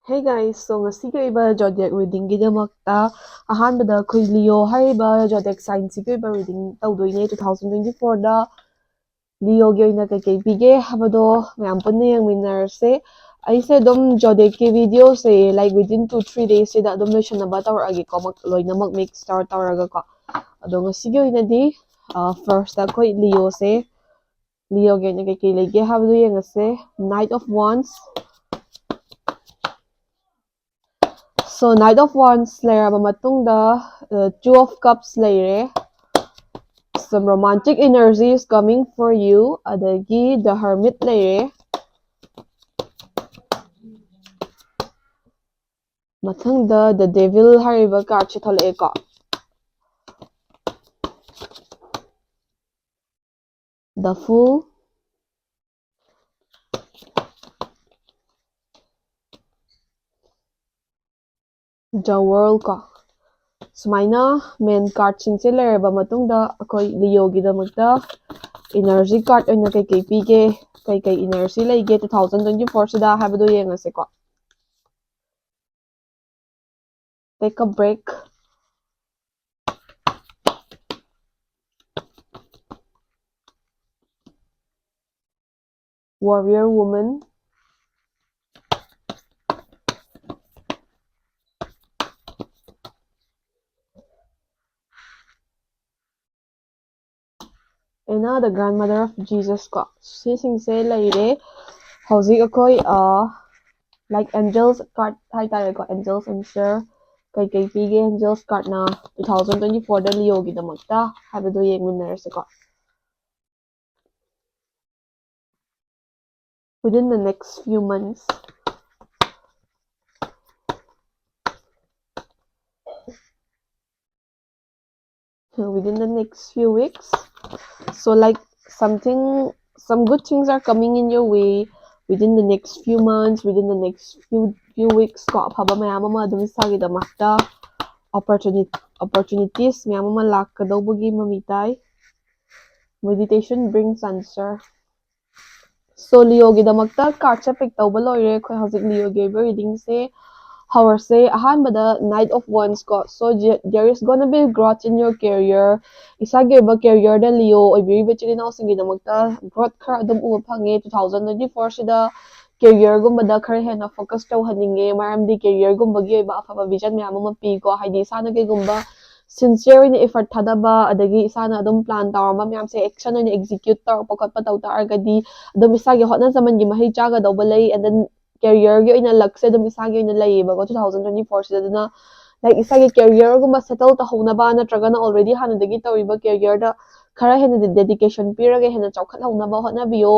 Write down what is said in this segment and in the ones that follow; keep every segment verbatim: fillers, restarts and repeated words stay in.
Hey guys, so ꯉꯁꯤꯒꯤ ꯑꯣꯏꯕ zodiac readingꯒꯤꯗꯃꯛꯇ ꯑꯍꯥꯟꯕꯗ ꯑꯩꯈꯣꯏ Leo ꯍꯥꯏꯔꯤꯕ zodiac signꯁꯤꯒꯤ ꯑꯣꯏꯕ reading ꯇꯧꯗꯣꯏꯅꯦ꯫ Two thousand twenty fourꯗ Leoꯒꯤ ꯑꯣꯏꯅ ꯀꯩꯀꯩ ꯄꯤꯒꯦ ꯍꯥꯏꯕꯗꯣ ꯃꯌꯥꯝ ꯄꯨꯟꯅ ꯌꯦꯡꯃꯤꯟꯅꯔꯁꯦ꯫ ꯑꯩꯁꯦ ꯑꯗꯨꯝ zodiacꯀꯤ videoꯁꯦ like within two three daysꯁꯤꯗ ꯑꯗꯨꯝ ꯂꯣꯏꯁꯟꯅꯕ ꯇꯧꯔꯛꯑꯒꯦꯀꯣ, ꯃꯛ- ꯂꯣꯏꯅꯃꯛ mix ꯇꯧꯔ ꯇꯧꯔꯒꯀꯣ꯫ ꯑꯗꯣ ꯉꯁꯤꯒꯤ ꯑꯣꯏꯅꯗꯤ firstꯇ ꯑꯩꯈꯣꯏ Leoꯁꯦ, Leoꯒꯤ ꯑꯣꯏꯅ ꯀꯩꯀꯩ ꯂꯩꯒꯦ ꯍꯥꯏꯕꯗꯣ ꯌꯦꯡꯉꯁꯦ꯫ Knight of Wands, so Knight of Wands ꯂꯩꯔꯕ ꯃꯇꯨꯡꯗ Two of Cups ꯂꯩꯔꯦ꯫ Some romantic energy is coming for you. ꯑꯗꯒꯤ The Hermit ꯂꯩꯔꯦ꯫ ꯃꯊꯪꯗ The Devil ꯍꯥꯏꯔꯤꯕ cardꯁꯦ ꯊꯣꯛꯂꯛꯑꯦꯀꯣ꯫ The Fool, The World ꯀꯣ꯫ ꯁꯨꯃꯥꯏꯅ main cardꯁꯤꯡꯁꯦ ꯂꯩꯔꯕ ꯃꯇꯨꯡꯗ ꯑꯩꯈꯣꯏ Leoꯒꯤꯗꯃꯛꯇ energy card ꯑꯣꯏꯅ ꯀꯩꯀꯩ ꯄꯤꯒꯦ, ꯀꯩꯀꯩ energy ꯂꯩꯒꯦ two thousand twenty fourꯁꯤꯗ ꯍꯥꯏꯕꯗꯣ ꯌꯦꯡꯉꯁꯦꯀꯣ꯫ Take a break. Warrior Woman. Anna, the Grandmother of Jesus ꯀꯣ, ꯁꯤꯁꯤꯡꯁꯦ ꯂꯩꯔꯦ꯫ ꯍꯧꯖꯤꯛ ꯑꯩꯈꯣꯏ like angels card ꯍꯥꯏꯇꯥꯔꯦꯀꯣ, angels answer ꯀꯩꯀꯩ ꯄꯤꯒꯦ angels cardꯅ two thousand twenty fourꯗ Leoꯒꯤꯗꯃꯛꯇ ꯍꯥꯏꯕꯗꯣ ꯌꯦꯡꯃꯤꯟꯅꯔꯁꯤꯀꯣ꯫ Within the next few months, within the next few weeks, so like something, some good things are coming in your way within the next few months, within the next few few weeks ꯀꯣ, ꯑꯐꯕ ꯃꯌꯥꯝ ꯑꯃ ꯑꯗꯨꯝ ꯏꯁꯥꯒꯤꯗꯃꯛꯇ opportunity opportunities ꯃꯌꯥꯝ ꯑꯃ ꯂꯥꯛꯀꯗꯧꯕꯒꯤ ꯃꯃꯤ ꯇꯥꯏ꯫ Meditation brings answer. So Leoꯒꯤꯗꯃꯛꯇ cardꯁꯦ pick ꯇꯧꯕ ꯂꯣꯏꯔꯦ꯫ ꯑꯩꯈꯣꯏ ꯍꯧꯖꯤꯛ Leoꯒꯤ ꯑꯣꯏꯕ readingꯁꯦ ꯍꯧꯔꯁꯦ꯫ ꯑꯍꯥꯟꯕꯗ Knight of Wands ꯀꯣ꯫ So there is gonna be growth in your career. ꯏꯁꯥꯒꯤ ꯑꯣꯏꯕ careerꯗ Leo ꯑꯣꯏꯕꯤꯔꯤꯕ ꯏꯆꯤꯜ ꯏꯅꯥꯎꯁꯤꯡꯒꯤꯗꯃꯛꯇ growth ꯈꯔ ꯑꯗꯨꯝ ꯎꯕ ꯐꯪꯉꯦ꯫ Two thousand twenty four ꯁꯤꯗ careerꯒꯨꯝꯕꯗ ꯈꯔ ꯍꯦꯟꯅ focus ꯇꯧꯍꯟꯅꯤꯡꯉꯦ, ꯃꯔꯝꯗꯤ careerꯒꯨꯝꯕꯒꯤ ꯑꯣꯏꯕ ꯑꯐꯕ vision ꯃꯌꯥꯝ ꯑꯃ ꯄꯤꯀꯣ꯫ ꯍꯥꯏꯗꯤ ꯏꯁꯥꯅ ꯀꯩꯒꯨꯝꯕ sincere ꯑꯣꯏꯅ effort ꯊꯥꯗꯕ, ꯑꯗꯒꯤ ꯏꯁꯥꯅ ꯑꯗꯨꯝ plan ꯇꯧꯔꯝꯕ ꯃꯌꯥꯝꯁꯦ action ꯑꯣꯏꯅ execute ꯇꯧꯔꯛꯄ ꯈꯣꯠꯄ ꯇꯧ ꯇꯥꯔꯒꯗꯤ ꯑꯗꯨꯝ ꯏꯁꯥꯒꯤ ꯍꯣꯠꯅꯖꯃꯟꯒꯤ ꯃꯍꯩ ꯆꯥꯒꯗꯧꯕ ꯂꯩ꯫ And then careerꯒꯤ ꯑꯣꯏꯅ luckꯁꯦ ꯑꯗꯨꯝ ꯏꯁꯥꯒꯤ ꯑꯣꯏꯅ ꯂꯩꯌꯦꯕꯀꯣ two thousand twenty four ꯁꯤꯗ꯫ ꯑꯗꯨꯅ like ꯏꯁꯥꯒꯤ careerꯒꯨꯝꯕ settle ꯇꯧꯍꯧꯅꯕ, ꯅꯠꯇ꯭ꯔꯒꯅ already ꯍꯥꯟꯅꯗꯒꯤ ꯇꯧꯔꯤꯕ careerꯗ ꯈꯔ ꯍꯦꯟꯅ dedication ꯄꯤꯔꯒ ꯍꯦꯟꯅ ꯆꯥꯎꯈꯠꯍꯧꯅꯕ ꯍꯣꯠꯅꯕꯤꯌꯣ꯫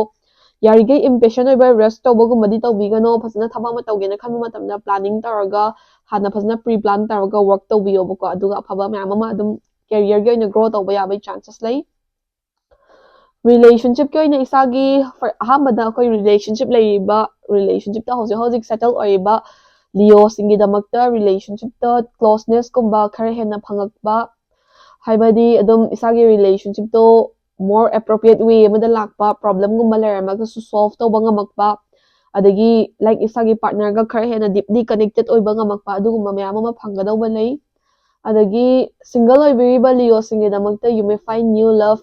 ꯌꯥꯔꯤꯈꯩ impatient ꯑꯣꯏꯕ rush ꯇꯧꯕꯒꯨꯝꯕꯗꯤ ꯇꯧꯕꯤꯒꯅꯣ꯫ ꯐꯖꯅ ꯊꯕꯛ ꯑꯃ ꯇꯧꯒꯦꯅ ꯈꯟꯕ ꯃꯇꯝꯗ planning ꯇꯧꯔꯒ, ꯍꯥꯟꯅ ꯐꯖꯅ pre plan ꯇꯧꯔꯒ work ꯇꯧꯕꯤꯌꯣꯕꯀꯣ꯫ ꯑꯗꯨꯒ ꯑꯐꯕ ꯃꯌꯥꯝ ꯑꯃ ꯑꯗꯨꯝ careerꯒꯤ ꯑꯣꯏꯅ grow ꯇꯧꯕ ꯌꯥꯕꯒꯤ chances ꯂꯩ꯫ Relationshipꯀꯤ ꯑꯣꯏꯅ ꯏꯁꯥꯒꯤ fir-, ꯑꯍꯥꯟꯕꯗ ꯑꯩꯈꯣꯏ relationship ꯂꯩꯔꯤꯕ, relationshipꯇ ꯍꯧꯖꯤꯛ ꯍꯧꯖꯤꯛ settle ꯑꯣꯏꯔꯤꯕ Leoꯁꯤꯡꯒꯤꯗꯃꯛꯇ relationshipꯇ closenessꯀꯨꯝꯕ ꯈꯔ ꯍꯦꯟꯅ ꯐꯪꯉꯛꯄ, ꯍꯥꯏꯕꯗꯤ ꯑꯗꯨꯝ ꯏꯁꯥꯒꯤ relationshipꯇꯣ more appropriate way ꯑꯃꯗ ꯂꯥꯛꯄ, problemꯒꯨꯝꯕ ꯂꯩꯔꯝꯃꯒꯁꯨ solve ꯇꯧꯕ ꯉꯝꯃꯛꯄ, ꯑꯗꯒꯤ like ꯏꯁꯥꯒꯤ partnerꯒ ꯈꯔ ꯍꯦꯟꯅ deeply connected ꯑꯣꯏꯕ ꯉꯝꯃꯛꯄ, ꯑꯗꯨꯒꯨꯝꯕ ꯃꯌꯥꯝ ꯑꯃ ꯐꯪꯒꯗꯧꯕ ꯂꯩ꯫ ꯑꯗꯒꯤ single ꯑꯣꯏꯕꯤꯔꯤꯕ Leoꯁꯤꯡꯒꯤꯗꯃꯛꯇ you may find new love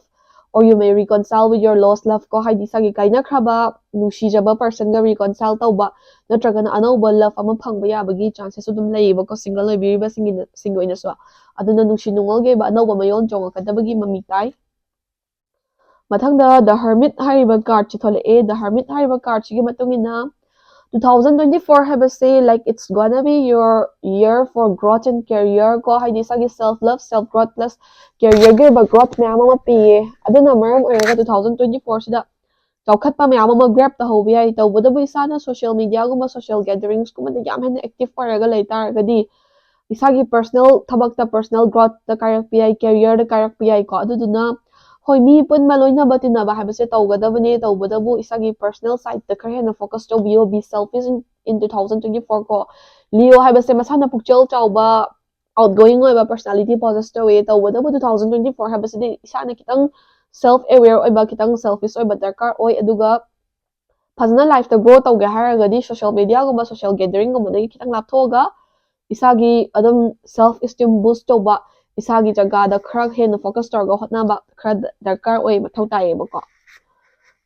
or you may reconcile with your lost love ꯀꯣ꯫ ꯍꯥꯏꯗꯤ ꯏꯁꯥꯒꯤ ꯀꯥꯏꯅꯈ꯭ꯔꯕ ꯅꯨꯡꯁꯤꯖꯕ personꯒ reconcile ꯇꯧꯕ, ꯅꯠꯇ꯭ꯔꯒꯅ ꯑꯅꯧꯕ love ꯑꯃ ꯐꯪꯕ ꯌꯥꯕꯒꯤ chances ꯑꯗꯨꯝ ꯂꯩꯌꯦꯕꯀꯣ single ꯑꯣꯏꯕꯤꯔꯤꯕꯁꯤꯡꯒꯤ, ꯁꯤꯡꯒꯤ ꯑꯣꯏꯅꯁꯨ꯫ ꯑꯗꯨꯅ ꯅꯨꯡꯁꯤ ꯅꯨꯡꯉꯣꯜꯒꯤ ꯑꯣꯏꯕ ꯑꯅꯧꯕ ꯃꯌꯣꯟ ꯆꯣꯡꯉꯛꯀꯗꯕꯒꯤ ꯃꯃꯤ ꯇꯥꯏ꯫ ꯃꯊꯪꯗ The Hermit ꯍꯥꯏꯔꯤꯕ cardꯁꯤ ꯊꯣꯛꯂꯛꯑꯦ꯫ The Hermit ꯍꯥꯏꯔꯤꯕ cardꯁꯤꯒꯤ ꯃꯇꯨꯡ ꯏꯟꯅ two thousand twenty four ꯍꯥꯏꯕꯁꯦ like it's gonna be your year for growth and career ꯀꯣ꯫ ꯍꯥꯏꯗꯤ ꯏꯁꯥꯒꯤ self love, self growth plus careerꯒꯤ ꯑꯣꯏꯕ growth ꯃꯌꯥꯝ ꯑꯃ ꯄꯤꯌꯦ꯫ ꯑꯗꯨꯅ ꯃꯔꯝ ꯑꯣꯏꯔꯒ two thousand twenty four ꯁꯤꯗ ꯆꯥꯎꯈꯠꯄ ꯃꯌꯥꯝ ꯑꯃ grab ꯇꯧꯍꯧꯕ ꯌꯥꯏ꯫ ꯇꯧꯕꯇꯕꯨ ꯏꯁꯥꯅ social mediaꯒꯨꯝꯕ social gatherings ꯀꯨꯝꯕꯗ ꯌꯥꯝ ꯍꯦꯟꯅ active ꯑꯣꯏꯔꯒ ꯂꯩ ꯇꯥꯔꯒꯗꯤ ꯏꯁꯥꯒꯤ personal ꯊꯕꯛꯇ, personal growthꯇ ꯀꯥꯏꯔꯛꯄ ꯌꯥꯏ, careerꯗ ꯀꯥꯏꯔꯛꯄ ꯌꯥꯏꯀꯣ꯫ ꯑꯗꯨꯗꯨꯅ ꯍꯣꯏ, ꯃꯤ ꯄꯨꯟꯕ ꯂꯣꯏꯅꯕ ꯇꯤꯟꯅꯕ ꯍꯥꯏꯕꯁꯦ ꯇꯧꯒꯗꯕꯅꯦ, ꯇꯧꯕꯇꯕꯨ ꯏꯁꯥꯒꯤ personal sideꯇ ꯈꯔ ꯍꯦꯟꯅ focus ꯇꯧꯕꯤꯌꯣ꯫ Be selfish in, in two thousand twenty four ꯀꯣ꯫ Leo ꯍꯥꯏꯕꯁꯦ ꯃꯁꯥꯅ ꯄꯨꯛꯆꯦꯜ ꯆꯥꯎꯕ, outgoing ꯑꯣꯏꯕ personality possess ꯇꯧꯋꯦ꯫ ꯇꯧꯕꯇꯕꯨ two thousand twenty four ꯍꯥꯏꯕꯁꯤꯗꯤ ꯏꯁꯥꯅ ꯈꯤꯇꯪ self aware ꯑꯣꯏꯕ, ꯈꯤꯇꯪ selfish ꯑꯣꯏꯕ ꯗꯔꯀꯥꯔ ꯑꯣꯏ꯫ ꯑꯗꯨꯒ ꯐꯖꯅ ꯂꯥꯏꯐꯇ ꯒ꯭ꯔꯣ ꯇꯧꯒꯦ ꯍꯥꯏꯔꯒꯗꯤ ꯁꯣꯁꯤꯌꯦꯜ ꯃꯦꯗꯤꯌꯥꯒꯨꯝꯕ ꯁꯣꯁꯤꯌꯦꯜ ꯒꯦꯗꯔꯤꯡꯒꯨꯝꯕꯗꯒꯤ ꯈꯤꯇꯪ ꯂꯥꯞꯊꯣꯛꯑꯒ ꯏꯁꯥꯒꯤ ꯑꯗꯨꯝ ꯁꯦꯜꯐ ꯏꯁꯇꯤꯝ ꯕꯨꯁ ꯇꯧꯕ, ꯏꯁꯥꯒꯤ ꯖꯒꯥꯗ ꯈꯔ ꯍꯦꯟꯅ ꯐꯣꯀꯁ ꯇꯧꯔꯒ ꯍꯣꯠꯅꯕ ꯈꯔ ꯗꯔꯀꯥꯔ ꯑꯣꯏ, ꯃꯊꯧ ꯇꯥꯏꯌꯦꯕꯀꯣ꯫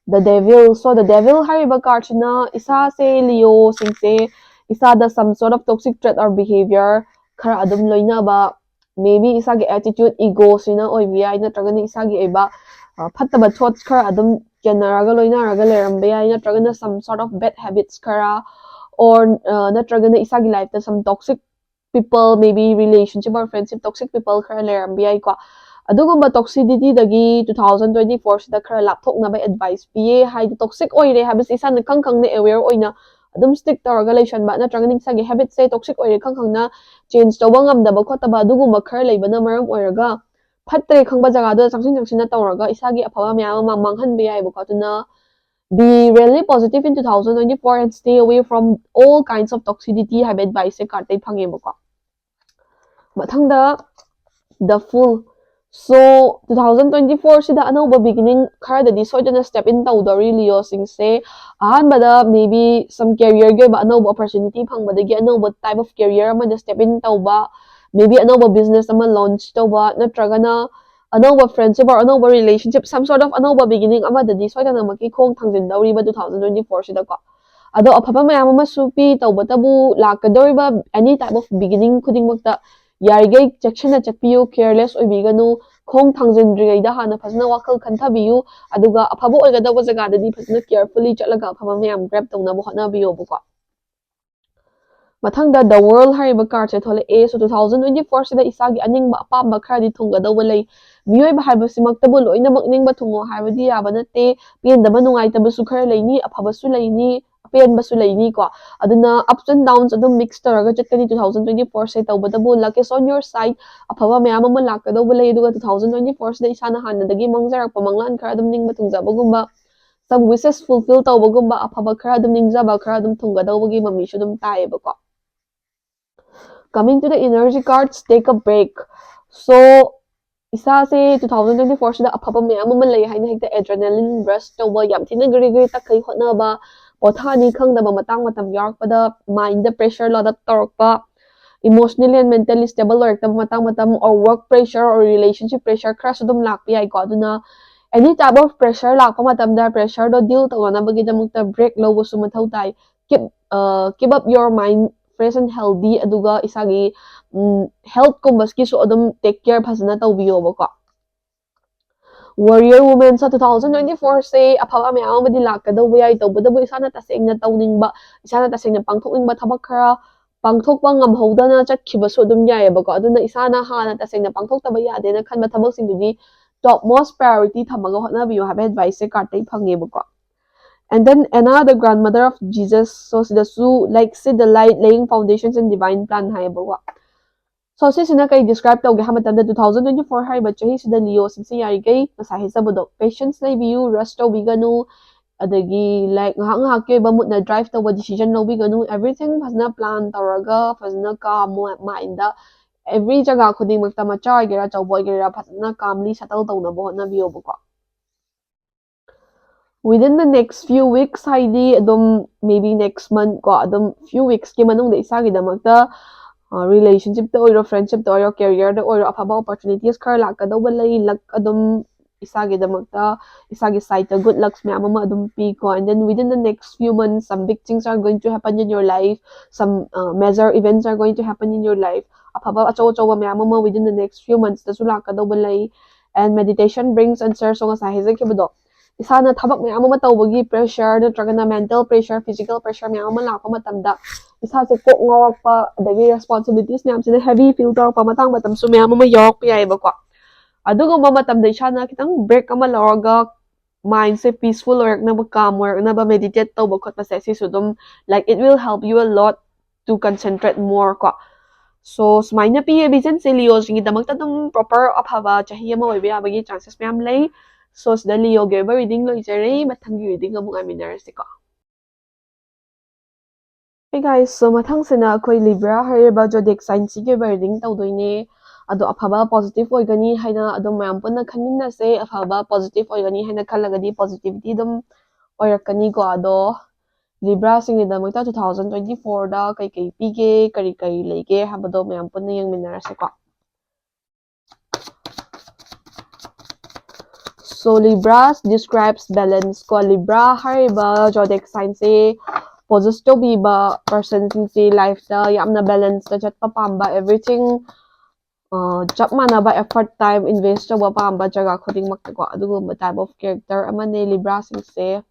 The Devil. So the Devil ꯍꯥꯏꯔꯤꯕ ꯀꯥꯔꯠꯁꯤꯅ ꯏꯁꯥꯁꯦ, ꯂꯤꯑꯣꯁꯤꯡꯁꯦ, ꯏꯁꯥꯗ some sort of toxic trait or behavior ꯈꯔ ꯑꯗꯨꯝ ꯂꯣꯏꯅꯕ, maybe ꯏꯁꯥꯒꯤ ꯑꯦꯇꯤꯇ꯭ꯌꯨꯠ, ꯏꯒꯣꯁꯤꯅ ꯑꯣꯏꯕ ꯌꯥꯏ, ꯅꯠꯇ꯭ꯔꯒꯅ ꯏꯁꯥꯒꯤ ꯑꯣꯏꯕ ꯐꯠꯇꯕ ꯊꯣꯠꯁ ꯈꯔ ꯑꯗꯨꯝ ꯀꯦꯟꯅꯔꯒ ꯂꯣꯏꯅꯔꯒ ꯂꯩꯔꯝꯕ ꯌꯥꯏ, ꯅꯠꯇ꯭ꯔꯒꯅ some sort of bad habits ꯈꯔ, or ꯅꯠꯇ꯭ꯔꯒꯅ ꯏꯁꯥꯒꯤ ꯂꯥꯏꯐꯇ some toxic people, maybe relationship or friendship toxic people ꯈꯔ ꯂꯩꯔꯝꯕ ꯌꯥꯏꯀꯣ꯫ ꯑꯗꯨꯒꯨꯝꯕ ꯇꯣꯛꯁꯤꯗꯤꯇꯤꯗꯒꯤ ꯇꯨ ꯊꯥꯎꯖꯟ ꯇ꯭ꯋꯦꯟꯇꯤ ꯐꯣꯔꯁꯤꯗ ꯈꯔ ꯂꯥꯞꯊꯣꯛꯅꯕ ꯑꯦꯗꯚꯥꯏꯁ ꯄꯤꯌꯦ꯫ ꯍꯥꯏꯗꯤ ꯇꯣꯛꯁꯤꯛ ꯑꯣꯏꯔꯦ ꯍꯥꯏꯕꯁꯤ ꯏꯁꯥꯅ ꯈꯪ ꯈꯪꯅ ꯑꯦꯋꯦꯌꯔ ꯑꯣꯏꯅ ꯑꯗꯨꯝ ꯁ꯭ꯇꯤꯛ ꯇꯧꯔꯒ ꯂꯩꯁꯟꯕ, ꯅꯠꯇ꯭ꯔꯒꯅ ꯏꯁꯥꯒꯤ ꯍꯦꯕꯤꯠꯁꯦ ꯇꯣꯛꯁꯤꯛ ꯑꯣꯏꯔꯦ ꯈꯪ ꯈꯪꯅ ꯆꯦꯟꯖ ꯇꯧꯕ ꯉꯝꯗꯕ ꯈꯣꯠꯇꯕ ꯑꯗꯨꯒꯨꯝꯕ ꯈꯔ ꯂꯩꯕꯅ ꯃꯔꯝ ꯑꯣꯏꯔꯒ ꯐꯠꯇ꯭ꯔꯦ ꯈꯪꯕ ꯖꯒꯥꯗꯨꯗ ꯆꯪꯁꯤꯟ ꯆꯪꯁꯤꯟꯅ ꯇꯧꯔꯒ ꯏꯁꯥꯒꯤ ꯑꯐꯕ ꯃꯌꯥꯝ ꯑꯃ ꯃꯥꯡꯍꯟꯕ ꯌꯥꯏꯕꯀꯣ꯫ ꯑꯗꯨꯅ be really positive in two thousand twenty-four and stay away from all kinds of toxicity ꯍꯥꯏꯕ ꯑꯦꯗꯚꯥꯏꯁꯁꯦ ꯀꯥꯔꯠꯇꯩ ꯐꯪꯉꯦꯕꯀꯣ꯫ ꯃꯊꯪꯗ The Fool. So two thousand twenty-four ꯁꯤꯗ ꯑꯅꯧꯕ ꯕꯤꯒꯤꯅꯤꯡ ꯈꯔꯗꯗꯤ ꯁꯣꯏꯗꯅ ꯁ꯭ꯇꯦꯞ ꯏꯟ ꯇꯧꯗꯧꯔꯤ ꯂꯤꯑꯣꯁꯤꯡꯁꯦ꯫ ꯑꯍꯥꯟꯕꯗ maybe some careerꯒꯤ ꯑꯣꯏꯕ ꯑꯅꯧꯕ ꯑꯣꯄꯣꯔꯆꯨꯅꯤꯇꯤ ꯐꯪꯕꯗꯒꯤ ꯑꯅꯧꯕ type of career ꯑꯃꯗ ꯁ꯭ꯇꯦꯞ ꯏꯟ ꯇꯧꯕ, maybe ꯑꯅꯧꯕ ꯕꯤꯖꯤꯅꯦꯁ ꯑꯃ ꯂꯣꯟꯆ ꯇꯧꯕ, ꯅꯠꯇ꯭ꯔꯒꯅ ꯑꯅꯧꯕ friendship or ꯑꯅꯧꯕ relationship, some sort of ꯑꯅꯧꯕ ꯕꯤꯒꯤꯅꯤꯡ ꯑꯃꯗꯗꯤ ꯁꯣꯏꯗꯅꯃꯛꯀꯤ ꯈꯣꯡ ꯊꯥꯡꯖꯤꯟꯗꯧꯔꯤꯕ two thousand twenty-four ꯁꯤꯗꯀꯣ꯫ ꯑꯗꯣ ꯑꯐꯕ ꯃꯌꯥꯝ ꯑꯃꯁꯨ ꯄꯤ꯫ ꯇꯧꯕꯇꯕꯨ ꯂꯥꯛꯀꯗꯧꯔꯤꯕ any type of beginning ꯈꯨꯗꯤꯡꯃꯛꯇ ꯌꯥꯔꯤꯈꯩ ꯆꯦꯛꯁꯤꯟꯅ ꯆꯠꯄꯤꯌꯨ, ꯀꯦꯌꯔꯂꯦꯁ ꯑꯣꯏꯕꯤꯒꯅꯨ꯫ ꯈꯣꯡ ꯊꯥꯡꯖꯤꯟꯗ꯭ꯔꯤꯉꯩꯗ ꯍꯥꯟꯅ ꯐꯖꯅ ꯋꯥꯈꯜ ꯈꯟꯊꯕꯤꯌꯨ, ꯑꯗꯨꯒ ꯑꯐꯕ ꯑꯣꯏꯒꯗꯧꯕ ꯖꯒꯥꯗꯗꯤ ꯐꯖꯅ ꯀꯦꯌꯔꯐꯨꯜꯂꯤ ꯆꯠꯂꯒ ꯑꯐꯕ ꯃꯌꯥꯝ ꯒ꯭ꯔꯦꯞ ꯇꯧꯅꯕ ꯍꯣꯠꯅꯕꯤꯌꯣꯕꯀꯣ꯫ ꯃꯊꯪꯗ The World ꯍꯥꯏꯔꯤꯕ ꯀꯥꯔꯠꯁꯦ ꯊꯣꯛꯂꯛꯑꯦ꯫ So two thousand twenty-four ꯁꯤꯗ ꯏꯁꯥꯒꯤ ꯑꯅꯤꯡꯕ ꯑꯄꯥꯝꯕ ꯈꯔꯗꯤ ꯊꯨꯡꯒꯗꯧꯕ ꯂꯩ꯫ ꯃꯤꯑꯣꯏꯕ ꯍꯥꯏꯕꯁꯤꯃꯛꯇꯕꯨ ꯂꯣꯏꯅꯃꯛ ꯅꯤꯡꯕ ꯊꯨꯡꯉꯣ ꯍꯥꯏꯕꯗꯤ ꯌꯥꯕ ꯅꯠꯇꯦ꯫ ꯄꯦꯟꯗꯕ ꯅꯨꯡꯉꯥꯏꯇꯕꯁꯨ ꯈꯔ ꯂꯩꯅꯤ, ꯑꯐꯕꯁꯨ ꯂꯩꯅꯤ, ꯑꯄꯦꯟꯕꯁꯨ ꯂꯩꯅꯤꯀꯣ꯫ ꯑꯗꯨꯅ ups and downs ꯑꯗꯨꯝ ꯃꯤꯛꯁ ꯇꯧꯔꯒ ꯆꯠꯀꯅꯤ two thousand twenty-four ꯁꯦ꯫ ꯇꯧꯕꯇꯕꯨ luck is on your side, ꯑꯐꯕ ꯃꯌꯥꯝ ꯑꯃ ꯂꯥꯛꯀꯗꯧꯕ ꯂꯩ꯫ ꯑꯗꯨꯒ two thousand twenty-four ꯁꯤꯗ ꯏꯁꯥꯅ ꯍꯥꯟꯅꯗꯒꯤ ꯃꯪꯖꯔꯛꯄ ꯃꯪꯂꯥꯟ ꯈꯔ ꯑꯗꯨꯝ ꯅꯤꯡꯕ ꯊꯨꯡꯖꯕꯒꯨꯝꯕ, some wishes fulfill ꯇꯧꯕꯒꯨꯝꯕ, ꯑꯐꯕ ꯈꯔ ꯑꯗꯨꯝ ꯅꯤꯡꯖꯕ ꯈꯔ ꯑꯗꯨꯝ ꯊꯨꯡꯒꯗꯧꯕꯒꯤ ꯃꯃꯤꯁꯨ ꯑꯗꯨꯝ ꯇꯥꯏꯌꯦꯕꯀꯣ꯫ Coming to the energy cards, take a break. So ꯏꯁꯥꯁꯦ two thousand twenty four ꯁꯤꯗ ꯑꯐꯕ ꯃꯌꯥꯝ ꯑꯃ ꯂꯩ ꯍꯥꯏꯅ ꯍꯦꯛꯇ adrenaline rush ꯇꯧꯕ, ꯌꯥꯝ ꯊꯤꯅ ꯒ꯭ꯔꯤ ꯒ꯭ꯔꯤ ꯇꯛꯈꯩ ꯍꯣꯠꯅꯕ, ꯄꯣꯊꯥꯅꯤ ꯈꯪꯗꯕ ꯃꯇꯥꯡ ꯃꯇꯝ ꯌꯥꯎꯔꯛꯄꯗ mindꯗ pressure load up ꯇꯧꯔꯛꯄ, emotionally and mentally stable ꯑꯣꯏꯔꯛꯇꯕ ꯃꯇꯥꯡ ꯃꯇꯝ, or work pressure or relationship pressure ꯈꯔꯁꯨ ꯑꯗꯨꯝ ꯂꯥꯛꯄ ꯌꯥꯏꯀꯣ꯫ ꯑꯗꯨꯅ any type of pressure ꯂꯥꯛꯄ ꯃꯇꯝꯗ pressureꯗꯣ deal ꯇꯧꯅꯅꯕꯒꯤꯗꯃꯛꯇ break ꯂꯧꯕꯁꯨ ꯃꯊꯧ ꯇꯥꯏ꯫ Keep, uh, keep up your mind fresh and healthy, ꯑꯗꯨꯒ ꯏꯁꯥꯒꯤ healthꯀꯨꯝꯕꯒꯤꯁꯨ ꯑꯗꯨꯝ take care ꯐꯖꯅ ꯇꯧꯕꯤꯌꯣꯕꯀꯣ꯫ Warrior womenꯁ two thousand twenty fourꯁꯦ ꯑꯐꯕ ꯃꯌꯥꯝ ꯑꯃꯗꯤ ꯂꯥꯛꯀꯗꯧꯕ ꯌꯥꯏ꯫ ꯇꯧꯕꯇꯕꯨ ꯏꯁꯥꯅ ꯇꯁꯦꯡꯅ ꯇꯧꯅꯤꯡꯕ, ꯏꯁꯥꯅ ꯇꯁꯦꯡꯅ ꯄꯥꯡꯊꯣꯛꯅꯤꯡꯕ ꯊꯕꯛ ꯈꯔ ꯄꯥꯡꯊꯣꯛꯄ ꯉꯝꯍꯧꯗꯅ ꯆꯠꯈꯤꯕꯁꯨ ꯑꯗꯨꯝ ꯌꯥꯏꯑꯕꯀꯣ꯫ ꯑꯗꯨꯅ ꯏꯁꯥꯅ ꯍꯥꯟꯅ ꯇꯁꯦꯡꯅ ꯄꯥꯡꯊꯣꯛꯇꯕ ꯌꯥꯗꯦꯅ ꯈꯟꯕ ꯊꯕꯛꯁꯤꯡꯗꯨꯗꯤ top most priority ꯊꯝꯃꯒ ꯍꯣꯠꯅꯕꯤꯌꯨ ꯍꯥꯏꯕ adviceꯁꯦ cardꯇꯩ ꯐꯪꯉꯦꯕꯀꯣ꯫ And then Anna, the grandmother of Jesus, so ꯁꯤꯗꯁꯨ like, see the light, laying foundations in divine plan ꯍꯥꯏꯌꯦꯕꯀꯣ꯫ So ꯁꯤꯁꯤꯅ ꯀꯩ describe ꯇꯧꯒꯦ ꯍꯥꯏꯕ ꯃꯇꯝꯗ, two thousand twenty four ꯍꯥꯏꯔꯤꯕ ꯆꯍꯤꯁꯤꯗ Leoꯁꯤꯡꯁꯦ ꯌꯥꯔꯤꯈꯩ ꯉꯁꯥꯏ ꯍꯥꯏꯖꯕꯗꯣ, patience ꯂꯩꯕꯤꯌꯨ, rush ꯇꯧꯕꯤꯒꯅꯨ, ꯑꯗꯒꯤ like ꯉꯥꯏꯍꯥꯛ ꯉꯥꯏꯍꯥꯛꯀꯤ ꯑꯣꯏꯕ moodꯅ drive ꯇꯧꯕ decision ꯂꯧꯕꯤꯒꯅꯨ꯫ Everything ꯐꯖꯅ plan ꯇꯧꯔꯒ, ꯐꯖꯅ calm mindꯗ every ꯖꯒꯥ ꯈꯨꯗꯤꯡꯃꯛꯇ, ꯃꯆꯥ ꯑꯣꯏꯒꯦꯔꯥ ꯑꯆꯧꯕ ꯑꯣꯏꯒꯦꯔꯥ, ꯐꯖꯅ calmly settle ꯇꯧꯅꯕ ꯍꯣꯠꯅꯕꯤꯌꯣꯕꯀꯣ꯫ Within the next few weeks ꯍꯥꯏꯗꯤ ꯑꯗꯨꯝ maybe next month ꯀꯣ, ꯑꯗꯨꯝ few weeksꯀꯤ ꯃꯅꯨꯡꯗ ꯏꯁꯥꯒꯤꯗꯃꯛꯇ relationshipꯇ ꯑꯣꯏꯔꯣ, friendshipꯇ ꯑꯣꯏꯔꯣ, careerꯗ ꯑꯣꯏꯔꯣ, ꯑꯐꯕ opportunities ꯈꯔ ꯂꯥꯛꯀꯗꯧꯕ ꯂꯩ꯫ Luck ꯑꯗꯨꯝ ꯏꯁꯥꯒꯤꯗꯃꯛꯇ, ꯏꯁꯥꯒꯤ sideꯇ good lucks ꯃꯌꯥꯝ ꯑꯃ ꯑꯗꯨꯝ ꯄꯤꯀꯣ꯫ And then within the next few months some big things are going to happen in your life, some uh, major events are going to happen in your life. ꯑꯐꯕ ꯑꯆꯧ ꯑꯆꯧꯕ ꯃꯌꯥꯝ ꯑꯃ within the next few monthsꯇꯁꯨ ꯂꯥꯛꯀꯗꯧꯕ ꯂꯩ꯫ And meditation brings answers, so ꯉꯁꯥꯏ ꯍꯥꯏꯖꯈꯤꯕꯗꯣ, ꯏꯁꯥꯅ ꯊꯕꯛ ꯃꯌꯥꯝ ꯑꯃ ꯇꯧꯕꯒꯤ pressure ꯅꯠꯇ꯭ꯔꯒꯅ mental pressure, physical pressure ꯃꯌꯥꯝ ꯑꯃ ꯂꯥꯛꯄ ꯃꯇꯝꯗ ꯏꯁꯥꯁꯦ ꯀꯣꯛ ꯉꯥꯎꯔꯛꯄ, ꯑꯗꯒꯤ responsibilities ꯃꯌꯥꯝꯁꯤꯅ heavy feel ꯇꯧꯔꯛꯄ ꯃꯇꯥꯡ ꯃꯇꯝꯁꯨ ꯃꯌꯥꯝ ꯑꯃ ꯌꯥꯎꯔꯛꯄ ꯌꯥꯏꯑꯕꯀꯣ꯫ ꯑꯗꯨꯒꯨꯝꯕ ꯃꯇꯝꯗ ꯏꯁꯥꯅ ꯈꯤꯇꯪ break ꯑꯃ ꯂꯧꯔꯒ mindꯁꯦ peaceful ꯑꯣꯏꯔꯛꯅꯕ, calm ꯑꯣꯏꯔꯛꯅꯕ meditate ꯇꯧꯕ ꯈꯣꯠꯄꯁꯦ, ꯁꯤꯁꯨ ꯑꯗꯨꯝ like it will help you a lot to concentrate more ꯀꯣ꯫ So ꯁꯨꯃꯥꯏꯅ ꯄꯤꯌꯦ visionꯁꯦ꯫ Leoꯁꯤꯡꯒꯤꯗꯃꯛꯇ ꯑꯗꯨꯝ proper ꯑꯐꯕ ꯆꯍꯤ ꯑꯃ ꯑꯣꯏꯕ ꯌꯥꯕꯒꯤ chances ꯃꯌꯥꯝ ꯂꯩ꯫ So ꯁꯤꯗ Leoꯒꯤ ꯑꯣꯏꯕ reading ꯂꯣꯏꯖꯔꯦ꯫ ꯃꯊꯪꯒꯤ reading ꯑꯃꯨꯛ ꯉꯥꯏꯃꯤꯟꯅꯔꯁꯤꯀꯣ꯫ Hey guys, so ꯃꯊꯪꯁꯤꯅ ꯑꯩꯈꯣꯏ Libra ꯍꯥꯏꯔꯤꯕ zodiac signꯁꯤꯒꯤ ꯑꯣꯏꯕ reading ꯇꯧꯗꯣꯏꯅꯦ꯫ ꯑꯗꯣ ꯑꯐꯕ positive ꯑꯣꯏꯒꯅꯤ ꯍꯥꯏꯅ ꯑꯗꯨꯝ ꯃꯌꯥꯝ ꯄꯨꯟꯅ ꯈꯟꯃꯤꯟꯅꯁꯦ꯫ ꯑꯐꯕ positive ꯑꯣꯏꯒꯅꯤ ꯍꯥꯏꯅ ꯈꯜꯂꯒꯗꯤ positivity ꯑꯗꯨꯝ ꯑꯣꯏꯔꯛꯀꯅꯤꯀꯣ꯫ ꯑꯗꯣ Libraꯁꯤꯡꯒꯤꯗꯃꯛꯇ two thousand twenty fourꯗ ꯀꯩꯀꯩ ꯄꯤꯒꯦ, ꯀꯔꯤ ꯀꯔꯤ ꯂꯩꯒꯦ ꯍꯥꯏꯕꯗꯣ ꯃꯌꯥꯝ ꯄꯨꯟꯅ ꯌꯦꯡꯃꯤꯟꯅꯔꯁꯦꯀꯣ꯫ So Libra describes balance ꯀꯣ꯫ Libra ꯍꯥꯏꯔꯤꯕ zodiac signꯁꯦ possess ꯇꯧꯕꯤꯕ personꯁꯤꯡꯁꯦ lifeꯇ ꯌꯥꯝꯅ balanceꯇ ꯆꯠꯄ ꯄꯥꯝꯕ, everything ꯆꯞ ꯃꯥꯟꯅꯕ effort time invest ꯇꯧꯕ ꯄꯥꯝꯕ ꯖꯒꯥ ꯈꯨꯗꯤꯡꯃꯛꯇꯀꯣ꯫ ꯑꯗꯨꯒꯨꯝꯕ type of character ꯑꯃꯅꯦ Libraꯁꯤꯡꯁꯦ꯫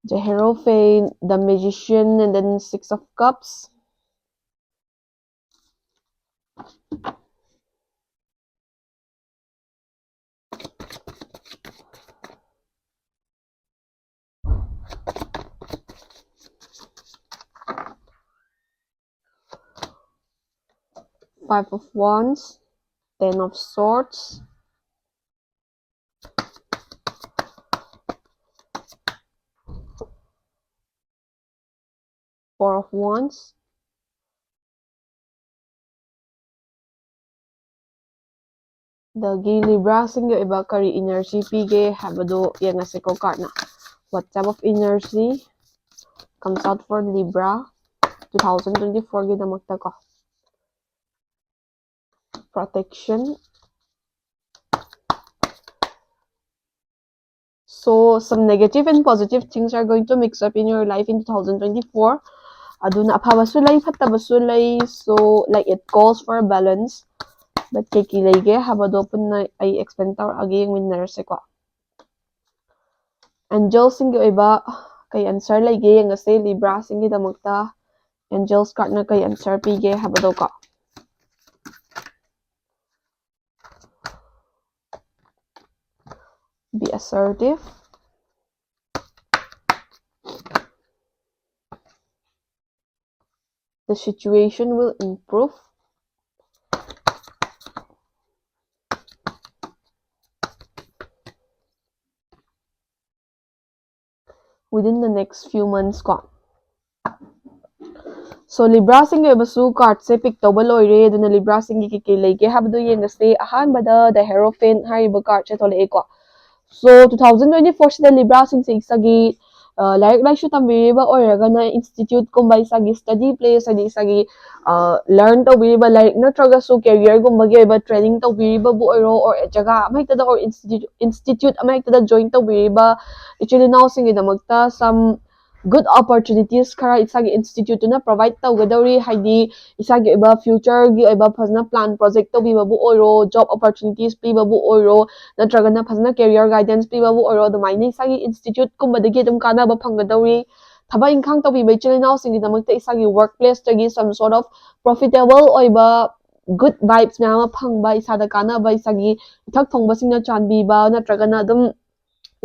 The Hierophant, the Magician, and then Six of Cups. Five of Wands, Ten of Swords, Four of Wands. ꯑꯗꯒꯤ Libraꯁꯤꯡꯒꯤ ꯑꯣꯏꯕ ꯀꯔꯤ energy ꯄꯤꯒꯦ ꯍꯥꯏꯕꯗꯣ ꯌꯦꯡꯉꯁꯤꯀꯣ cardꯅ꯫ What type of energy comes out for Libra two thousand twenty fourꯒꯤꯗꯃꯛꯇ ꯀꯣ? Protection. So some negative and positive things are going to mix up in your life in two thousand twenty four. ꯑꯗꯨꯅ ꯑꯐꯕꯁꯨ ꯂꯩ, ꯐꯠꯇꯕꯁꯨ ꯂꯩ꯫ So like it calls for a balance. But ꯀꯩ ꯀꯩ ꯂꯩꯒꯦ ꯍꯥꯏꯕꯗꯣ ꯄꯨꯟꯅ ꯑꯩ explain ꯇꯧꯔꯛꯑꯒꯦ, ꯌꯦꯡꯃꯤꯟꯅꯔꯁꯦꯀꯣ꯫ Angelꯁꯤꯡꯒꯤ ꯑꯣꯏꯕ ꯀꯩ answer ꯂꯩꯒꯦ ꯌꯦꯡꯉꯁꯦ Libraꯁꯤꯡꯒꯤꯗꯃꯛꯇ꯫ Angels cardꯅ ꯀꯩ answer ꯄꯤꯒꯦ ꯍꯥꯏꯕꯗꯣ ꯀꯣ꯫ Be assertive. The situation will improve within the next few months ꯀꯣ꯫ So Libra ꯁꯤꯡꯒꯤ ꯑꯣꯏꯕꯁꯨ card ꯁꯦ pick ꯇꯧꯕ ꯂꯣꯏꯔꯦ꯫ ꯑꯗꯨꯅ Libra ꯁꯤꯡꯒꯤ ꯀꯩ ꯀꯩ ꯂꯩꯒꯦ ꯍꯥꯏꯕꯗꯨ ꯌꯦꯡꯉꯁꯦ꯫ ꯑꯍꯥꯟꯕꯗ The Hierophant ꯍꯥꯏꯔꯤꯕ card ꯁꯦ ꯊꯣꯛꯂꯛꯑꯦꯀꯣ꯫ So two thousand twenty four ꯁꯤꯗ Libra ꯁꯤꯡꯁꯦ ꯏꯁꯥꯒꯤ ꯑ, ꯂꯥꯏꯔꯤꯛ ꯂꯥꯏꯁꯨ ꯇꯝꯕꯤꯔꯤꯕ ꯑꯣꯏꯔꯒꯅ institute ꯀꯨꯝꯕ, ꯏꯁꯥꯒꯤ study place, ꯍꯥꯏꯗꯤ ꯏꯁꯥꯒꯤ learn ꯇꯧꯕꯤꯔꯤꯕ ꯂꯥꯏꯔꯤꯛ ꯅꯠꯇ꯭ꯔꯒꯁꯨ career ꯒꯨꯝꯕꯒꯤ ꯑꯣꯏꯕ training ꯇꯧꯕꯤꯔꯤꯕꯕꯨ ꯑꯣꯏꯔꯣ, or ꯖꯒꯥ ꯑꯃ ꯍꯦꯛꯇꯗ, or institute institute ꯑꯃ ꯍꯦꯛꯇꯗ join ꯇꯧꯕꯤꯔꯤꯕ ꯏꯆꯤꯜ ꯏꯅꯥꯎꯁꯤꯡꯒꯤꯗꯃꯛꯇ some good opportunities ꯈꯔ ꯏꯁꯥꯒꯤ institute ꯇꯨꯅ provide ꯇꯧꯒꯗꯧꯔꯤ꯫ ꯍꯥꯏꯗꯤ ꯏꯁꯥꯒꯤ ꯑꯣꯏꯕ future ꯒꯤ ꯑꯣꯏꯕ ꯐꯖꯅ plan project ꯇꯧꯕꯤꯕꯕꯨ ꯑꯣꯏꯔꯣ, job opportunities ꯄꯤꯕꯕꯨ ꯑꯣꯏꯔꯣ, ꯅꯠꯇ꯭ꯔꯒꯅ ꯐꯖꯅ career guidance ꯄꯤꯕꯕꯨ ꯑꯣꯏꯔꯣ, ꯑꯗꯨꯃꯥꯏꯅ ꯏꯁꯥꯒꯤ institute ꯀꯨꯝꯕꯗꯒꯤ ꯑꯗꯨꯝ ꯀꯥꯟꯅꯕ ꯐꯪꯒꯗꯧꯔꯤ꯫ ꯊꯕꯛ ꯏꯪꯈꯥꯡ ꯇꯧꯕꯤꯕ ꯏꯆꯤꯜ ꯏꯅꯥꯎꯁꯤꯡꯒꯤꯗꯃꯛꯇ ꯏꯁꯥꯒꯤ work place ꯇꯒꯤ some sort of profitable ꯑꯣꯏꯕ good vibes ꯃꯌꯥꯝ ꯑꯃ ꯐꯪꯕ, ꯏꯁꯥꯗ ꯀꯥꯟꯅꯕ, ꯏꯁꯥꯒꯤ ꯏꯊꯛ ꯊꯣꯡꯕꯁꯤꯡꯅ ꯆꯥꯟꯕꯤꯕ, ꯅꯠꯇ꯭ꯔꯒꯅ ꯑꯗꯨꯝ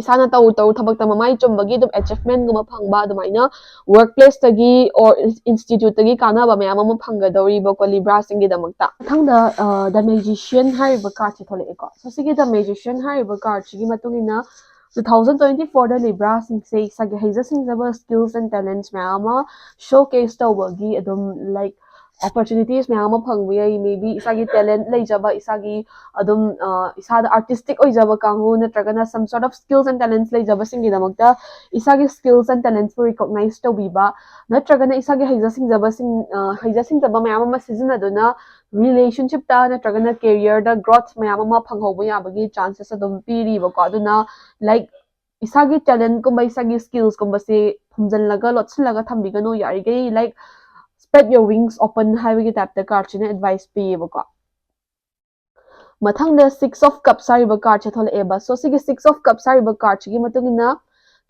ꯏꯁꯥꯅ ꯇꯧꯔꯨ ꯇꯧꯔꯨ ꯊꯕꯛꯇ ꯃꯃꯥꯏ ꯆꯨꯝꯕꯒꯤ ꯑꯗꯨꯝ achievement ꯒꯨꯝꯕ ꯐꯪꯕ, ꯑꯗꯨꯃꯥꯏꯅ work place ꯇꯒꯤ or institute ꯇꯒꯤ ꯀꯥꯟꯅꯕ ꯃꯌꯥꯝ ꯑꯃ ꯐꯪꯒꯗꯧꯔꯤꯕꯀꯣ Libra ꯁꯤꯡꯒꯤꯗꯃꯛꯇ꯫ ꯃꯊꯪꯗ ꯑ, The Magician ꯍꯥꯏꯔꯤꯕ card ꯁꯦ ꯊꯣꯛꯂꯛꯑꯦꯀꯣ꯫ So ꯁꯤꯒꯤ The Magician ꯍꯥꯏꯔꯤꯕ card ꯁꯤꯒꯤ ꯃꯇꯨꯡ ꯏꯟꯅ two thousand twenty four ꯗ Libra ꯁꯤꯡꯁꯦ ꯏꯁꯥꯒꯤ ꯍꯩꯖ ꯁꯤꯡꯖꯕ skills and talents ꯃꯌꯥꯝ ꯑꯃ showcase ꯇꯧꯕꯒꯤ ꯑꯗꯨꯝ, like, opportunities ꯃꯌꯥꯝ ꯑꯃ ꯐꯪꯕ ꯌꯥꯏ꯫ Maybe ꯏꯁꯥꯒꯤ talent ꯂꯩꯖꯕ, ꯏꯁꯥꯒꯤ ꯑꯗꯨꯝ ꯑ, ꯏꯁꯥꯗ artistic ꯑꯣꯏꯖꯕ ꯀꯥꯡꯕꯨ, ꯅꯠꯇ꯭ꯔꯒꯅ some sort of skills and talents ꯂꯩꯖꯕꯁꯤꯡꯒꯤꯗꯃꯛꯇ ꯏꯁꯥꯒꯤ skills and talents ꯄꯨ recognize ꯇꯧꯕꯤꯕ, ꯅꯠꯇ꯭ꯔꯒꯅ ꯏꯁꯥꯒꯤ ꯍꯩꯖ ꯁꯤꯡꯖꯕꯁꯤꯡ ꯑ, ꯍꯩꯖ ꯁꯤꯡꯖꯕ ꯃꯌꯥꯝ ꯑꯃ ꯁꯤꯖꯤꯟꯅꯗꯨꯅ relationship ꯇ ꯅꯠꯇ꯭ꯔꯒꯅ career ꯗ growth ꯃꯌꯥꯝ ꯑꯃ ꯐꯪꯍꯧꯕ ꯌꯥꯕꯒꯤ chances ꯑꯗꯨꯝ ꯄꯤꯔꯤꯕꯀꯣ꯫ ꯑꯗꯨꯅ, like, ꯏꯁꯥꯒꯤ talent ꯀꯨꯝꯕ, ꯏꯁꯥꯒꯤ skills ꯀꯨꯝꯕꯁꯦ ꯐꯨꯝꯖꯤꯜꯂꯒ ꯂꯣꯠꯁꯤꯜꯂꯒ ꯊꯝꯕꯤꯒꯅꯨ꯫ ꯌꯥꯔꯤꯈꯩ, like, spread your wings open ꯍꯥꯏꯕꯒꯤ type ꯇ card ꯁꯤꯅ advice ꯄꯤꯌꯦꯕꯀꯣ꯫ ꯃꯊꯪꯗ Six of Cups ꯍꯥꯏꯔꯤꯕ card ꯁꯦ ꯊꯣꯛꯂꯛꯑꯦꯕ꯫ So ꯁꯤꯒꯤ Six of Cups ꯍꯥꯏꯔꯤꯕ card ꯁꯤꯒꯤ ꯃꯇꯨꯡ ꯏꯟꯅ